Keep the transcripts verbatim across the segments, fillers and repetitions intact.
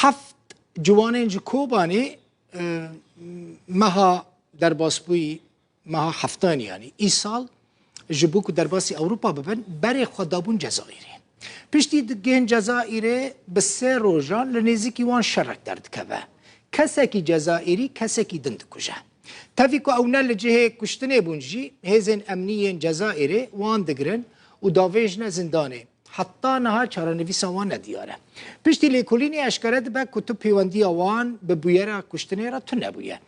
Heft ciwanên ji Kobanê, e, meha derbasbûyî, meha heftanê, yanî îsal ji bo ku derbasî Ewropa bibin, berê xwe dabûn Cezayirê. Piştî digihên Cezayirê bi sê rojan li nêzîkî wan şerek derdikeve. Kesekî Cezayirî kesekî din dikuje. Tevî ku ew ne li cihê kuştinê bûn jî, hêzên emnî yên Cezayirê wan digirin û davêjine zindanê. Heta niha çarenivîsa wan nediyar e. Piştî lêkolînê eşkere dibe ku tu pêwendiya wan bi bûyera kuştinê re tune bûye.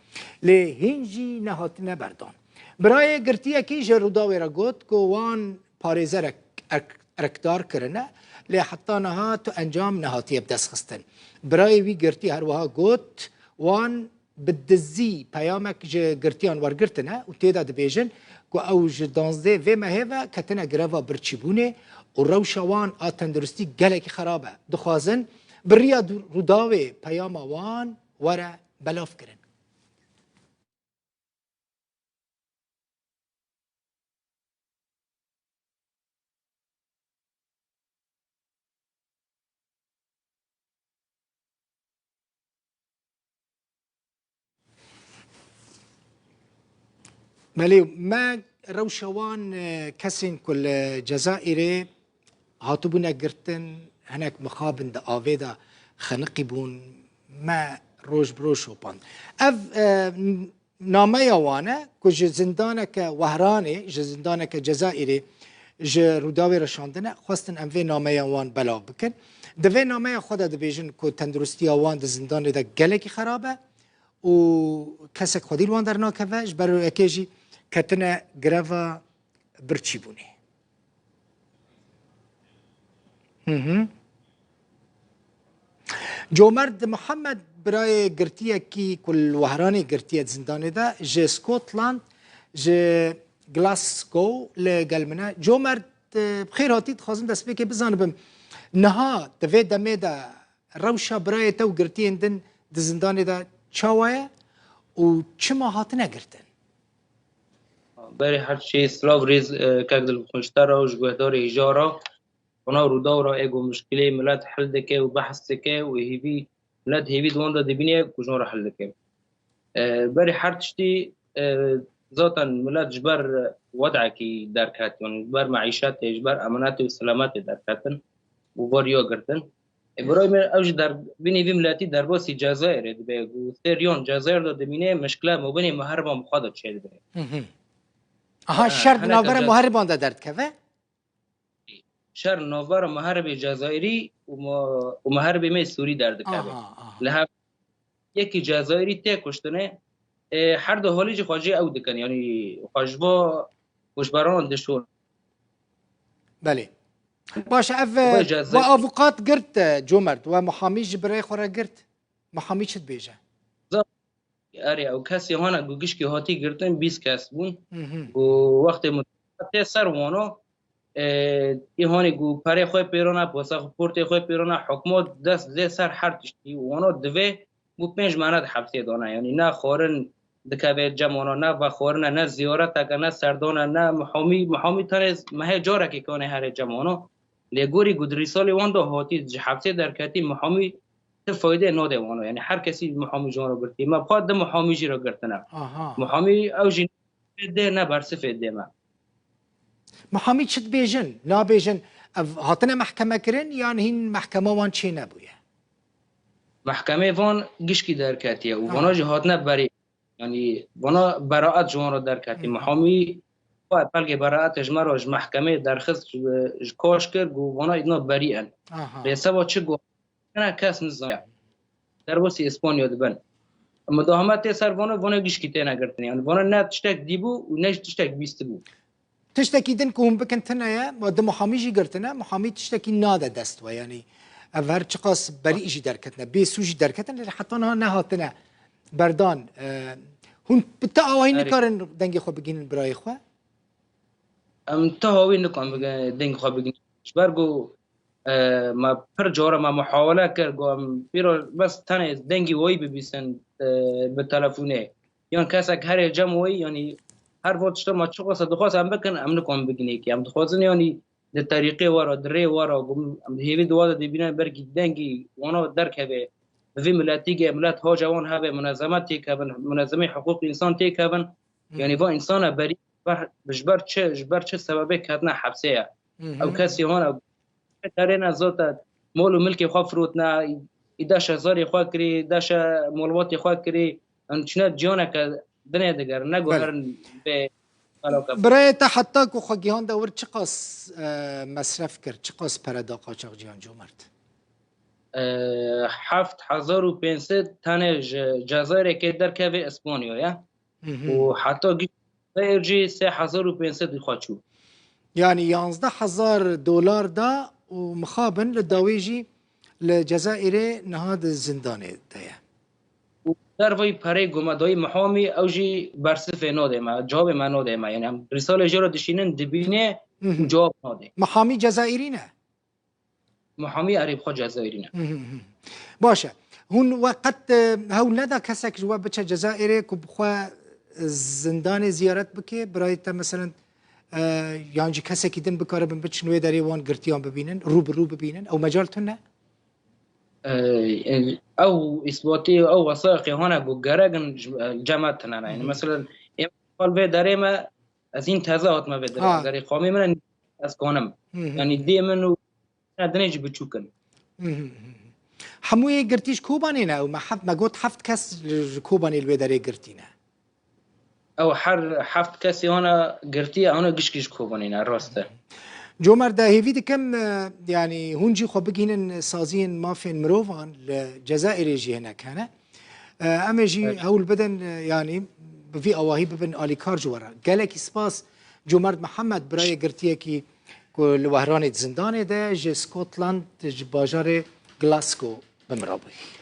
Lê hîn jî nehatine berdan. Birayê girtiyekî ji Rûdawê re got ku wan parêzerek erk-, erkdar kirine, lê heta niha tu encam nehatiye bidestxistin. Birayê wî girtî her wiha got, wan bi dizî peyamek ji girtiyan wergirtine û tê de dibêjin ku ew ji danzdeh vê mehê ve ketine greva birçîbûnê û rewşa wan a tenduristî gelekî xerab e. Dixwazin bi riya du-, Rûdawê peyama wan were belavkirin. Belê, me rewşa wan, e, kesên ku li Cezayirê hatibûne girtin, hinek mixabin di avê de xeniqî bûn, me roj bi roj şopand. Ev, e, nameya wan e ku ji zindaneke Wehranê, ji zindaneke Cezayirê ji Rûdawê re şandine, xwestin em vê nameya wan belav bikin. Di vê nameya xwe de dibêjin ku tenduristiya wan di zindanê de gelekî xerab e û kesek xwedî li wan dernakeve, ji ber wê yekê jî ketine greva birçîbûnê. Hı hı. Comerd Mihemed, birayê girtiyekî ku li Wehranê girtiye di zindanê de, ji Scotland, ji Glasgow li gel min e. Comerd, e, bi xêr hatî, dixwazim destpêkê bizanibim. Niha di vê demê de rewşa birayê te û girtiyên din di zindanê de çawa ye û çima hatine girtin? Berê her tiştî silav rêz, e, kek Dilxweş te re û ji guhdarê hêja re. Vana Rûdaw re ê ku mişkilê milet hil dike û behs dike û hêvî, milet hêvî di wan de dibîne ku ji wan re hil dike. E, berê her tiştî, e, zaten milet ji ber wedekî derket, yanî ji ber meîşetê, ji ber emanetê û selametê derketin û va riya girtin. E, birayê min, ew ji der-, binê vî miletî derbasî Cezayirê dibe. Got, sê riyan Cezayir de dimîne, mişkile mabênê me her van bi xwe de çêdibe. Hı hı. Aha, ha, şer di navbera muheriban de derdikeve? Şer navbera muheribê Cezayirî û mu-, û muheribê me Sûrî derdikeve. Aha, aha. Li hev yekî Cezayirî tê kuştinê, e, her du halî jî xwe jê ew dikin. Yanî xwe ji bo koçberan dişon. Belê. Baş e, ev, we avukat girt, e, Comerd, we muhamî ji birayê xwe re girt. Muhamî çi dibêje? Erê, ew kesê hana ku gişkî hatî girtin, bîst kes bûn. Hı hı. Ku wextê min tê ser wano, e, ê hanê ku perê xwe pêrana, pasaportê xwe pêrana, hikûmet dest dê ser her tiştî. Wano divê ku pênc mehne di hepsê dana. Yanî ne xwarin dikeve cem wana, ne vexwarine, ne ziyareteke, ne serdane, ne muhamî. Muhamî tenê mehê carekê kane here cem wana. Lê gorî ku di rîsalê wan de hatî ji hepsê derketî, muhamî ti faydê nade wana. Yanî her kesî muhamî ji wan re girtî. Me bi xwe di muhamî jî re girtine. Aha. Muhamî ew jî dê ne bersivê dê me. Muhamî çi dibêjin? Nabêjin ev hatine mehkeme kirin yan hîn mehkema wan çê nebûye? Mehkemê van gişkî derketiye û vana jî hatine berî. Yanî vana beraet ji wan re derketî. Hı hı. Muhamî xwe belgê beraetê ji me re ji mehkemê derxist, ji, ji kaş kir, got vana îdna berî in. Aha. Lê seba çi got? Hene kes nizane. Derbasî Îspanya dibin. Midahame tê ser vana, vana gişkî têne girtin. Yanî vana ne tiştek dîbû û ne jî tiştek bîstibû. Tiştekî din ku hûn bikin tune ye, di muhamî jî girtine, muhamî tiştekî nade dest we. Yanî ev her çiqas berî jî derketine, bê sû jî derketin, lê heta niha nehatine berdan. E, hûn bi ti awahî nikarin dengê xwe bigihînin birayê xwe? Em ti awahî nikarin bigin-, dengê xwe bigihînin. Ji ber ku, e, me pir cara me muhawele kir ku em pêro bes tenê dengê wayî bibîsin, e, bi telefonê. Yan kesek here cem wayî, yanî her van tişta me çiqas dixwaz em bikin, em nikarin bigihînin. Em dixwazin yanî di terîqê we re, di rê we re, ku em hêvî di wa de dibînin, belkî dengî wana derkeve. bi vî miletî ge, milet haca wan hebe, munezeme têkevin, munezemê hiqûq însan têkevin. Yanî va însana berî ber, ji ber çi, ji ber çi sebebê ketine hepsê ye? Ew kesî hona terêne zota mol û milkê xwe firotine, î deşe zarê xwe kirî, deşe molbatê xwe kirî, em çine ciyaneke dinê digerin, ne guherin bê alaka. Birayê te heta ku xwe gihande wir çiqas, e, mesref kir, çiqas pere da qaçaxciyan comert? E, heft hezar û pênc sed tenê ji Cezayirê kê derkevê Îspanyayê. Û heta giş Cezayir jî sê hezar û pênc sed xwe çû. Yanî yanzdeh hezar dolar da û mixabin li dawî jî li Cezayirê niha di zindanê de ye. Û derveyî pereyê ku me dayî Mihamî, ew jî bersivê nadê me, cewabê me nadê me. Yanî em rîsalê jê re dişînin, dibîne û cewab nadê. Mihamî Cezayirî ne? Mihamî erê bi xwe Cezayirî ne. Baş e. Hûn we qet, e, hewl neda kesek ji we biçe Cezayirê ku bi xwe, e, zindanê ziyaret bike? Birayê te meselen, e, yan jî kesekî din bikaribin biçin wê derê wan girtiyan bibînin, rû bi rû bibînin? Ew mecal tune? E, e, ew îsbatî, ew wesayaqê hane ku gerek in ji, e, cema tine ne. Yani, meselen, êm xal vê derê me, ez hîn teze hatime vê derê. Ha. Derê qamê min e, ez kanim. Yanî dê min û ne dinê jî biçûk in. Hemû yê girtî ji Kobanê ne? Ew me heft, me got heft kes ji Kobanê li wê derê girtî ne? Ew her heft kesê hona girtî ye, hona gişkî ji Kobanê ne, rast e. Comer, de hêvî dikim, e, yanî hûn jî xwe bigihînin saziyên mafên mirovan li Cezayirê jî hinek hene. E, em ê jî hewl bidin, e, yanî bi vî awahî bibin alîkar ji we re. Gelekî spas Comert Mihemed, birayê girtiyekî ku li Wehranê di zindanê de, ji Scotland, ji bajarê Glasgow bi min re bûyî.